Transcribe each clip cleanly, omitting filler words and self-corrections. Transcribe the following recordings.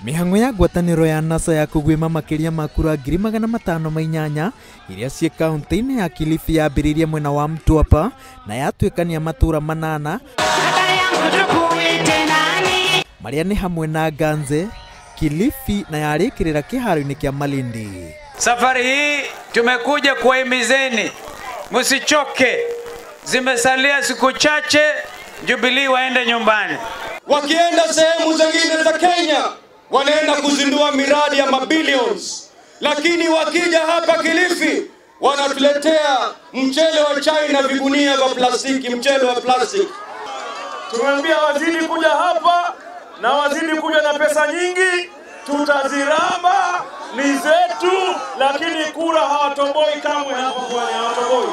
Mĩhang'o ya ngwatanĩro ya NASA ya kũgwĩma makĩria ma kura 508,000 iria ciĩ kaunti-inĩ ya Kilifi yambĩrĩirie mwena wa Mtwapa na yatuĩkania matũra 8 marĩa nĩ hamwe na Ganze, Kilifi na yarĩkĩrĩra kĩharo-inĩ kĩa Malindi. Safari hii tumekuja kuwahimizeni msichoke, zimesalia siku chache Jubilee waende nyumbani. Wakienda sehemu zingine za Kenya wanaenda kuzindua miradi ya mabilions, lakini wakija hapa Kilifi wanatuletea mchele wa China, vigunia vya plastiki, mchele wa plastiki. Tumeambia wazidi kuja hapa na wazidi kuja na pesa nyingi, tutaziramba, ni zetu, lakini kura hawatoboi kamwe hapa pwani, hawatoboi.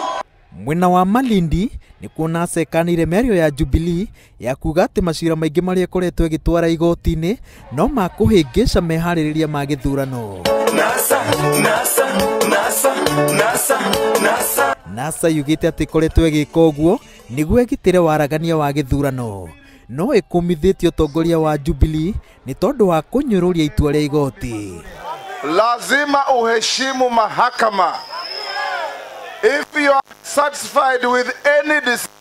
Mwena wa Malindi ni kuona cekanire mĩario ya Jubilee ya kuga atĩ macira maingĩ marĩa ĩkoretwo ĩgĩtwara igoti-inĩ no makũhĩngĩca meharĩrĩria ma gĩthurano. NASA, NASA, NASA, NASA, NASA. NASA yugĩte atĩ ĩkoretwo ĩgĩka ũguo nĩguo ĩgitĩre waragania wa gĩthurano, no ĩkũmithĩtie ũtongoria wa Jubilee nĩ tondũ wa kũnyũrũria itua rĩa igoti. Lazima uheshimu mahakama. If you are satisfied with any decision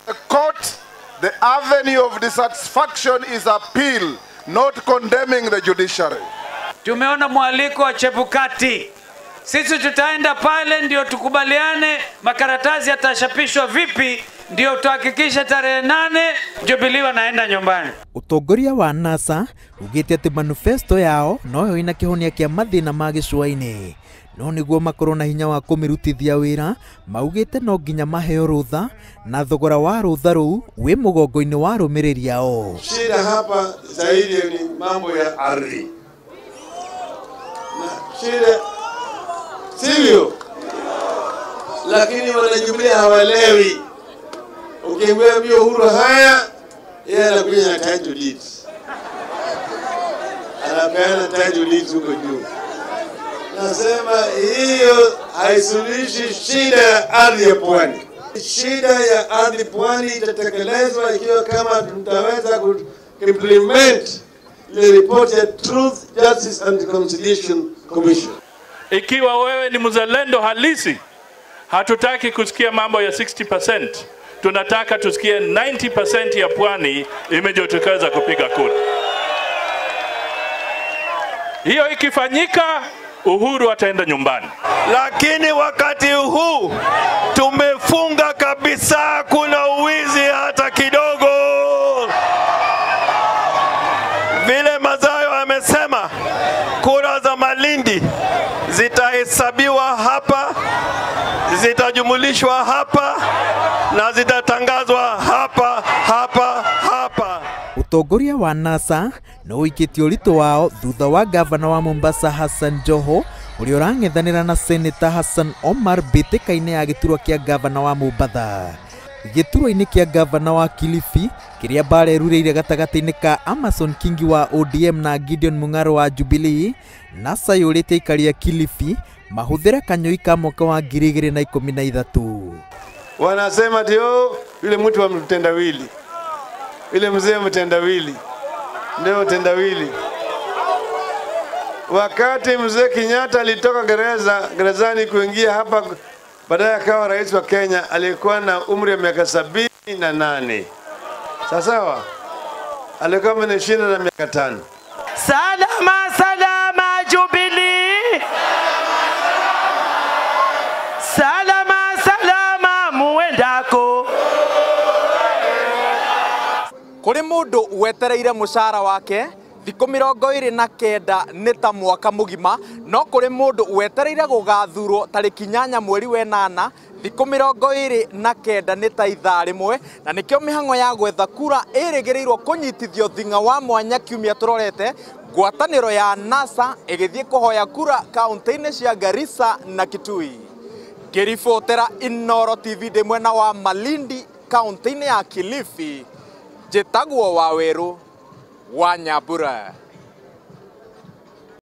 of the court, the avenue of dissatisfaction is appeal, not condemning the judiciary. Tumeona mwaliko wa Chebukati. Sisi tutaenda pale ndio tukubaliane makaratasi yatachapishwa vipi, ndio tuhakikishe tarehe 8 Jubilee wanaenda nyumbani. Utongoria wa NASA ugĩte atĩ manifesto yao noyo ina kĩhonia kĩa mathĩna ma gĩcũa-inĩ, no nĩguo makorwo na hinya wa kũmĩrutithia wĩra maugĩte no nginya maheo rũtha na thogora wa rũtha rũu wĩ mũgongo-inĩ wa arũmĩrĩri ao. Shida hapa zaidi ni mambo ya ardhi na shida sivyo, lakini wanajubilee hawaelewi. Ukiambia Uhuru haya, yeye anakuja na title deeds, anapeana title deeds huko juu. Nasema hiyo haisuluhishi shida ya ardhi ya pwani. Shida ya ardhi pwani itatekelezwa ikiwa kama tutaweza ku-implement ile report ya Truth, Justice and Reconciliation Commission. Ikiwa wewe ni mzalendo halisi, hatutaki kusikia mambo ya 60%. Tunataka tusikie 90% ya pwani imejitokeza kupiga kura. Hiyo ikifanyika, Uhuru ataenda nyumbani. Lakini wakati huu tumefunga kabisa, kuna uwizi hata kidogo. Vile Mazayo amesema, kura za Malindi zitahesabiwa hapa, zitajumulishwa hapa na zitatangazwa hapa hapa hapa. Utongoria wa NASA no ũikĩtie ũritũ wao thutha wa gavana wa Mombasa Hassan Joho ũrĩa ũrang'ethanĩra na Seneta Hassan Omar mbĩtĩka-inĩ ya gĩturwa kĩa gavana wa Mombatha. Gĩturwa-inĩ kĩa gavana wa Kilifi kĩrĩa mbara ĩrurĩire gatagatĩ-inĩ ka Amason Kingi wa ODM na Gideon Mung'aro wa Jubilee, NASA yũrĩtie aikari a Kilifi mahũthĩre kanyũi ka mwaka wa 2013. Wanasema ndio yule mtu wa mtendawili, yule mzee mtendawili, ndio mtendawili. Wakati mzee Kenyatta alitoka gerezani kuingia hapa, baadaye akawa rais wa Kenya, alikuwa na umri wa miaka 78. Sawa? Alikuwa amenishinda na miaka 5. Salama salama Jubilee, salama salama muendako. Kuri mundu wetereire mucara wake thikũ 29 nĩ ta mwaka mũgima, no kũrĩ mũndũ wetereire gũgathurwo tarĩki 8 mweri wa 8 thikũ 29 nĩ ta ithaa rĩmwe, na nĩkĩo mĩhang'o ya gwetha kura ĩrĩgĩrĩirwo kũnyitithio thing'a wa mwanya kiumia tũrorete, ngwatanĩro ya NASA ĩgĩthiĩ kũhoya kura kaunti-inĩ cia Garissa na Kitui. Ngĩribotera Inooro TV ndĩ mwena wa Malindi kaunti-inĩ ya Kilifi, njĩtagwo Wawerũ wa Nyambura.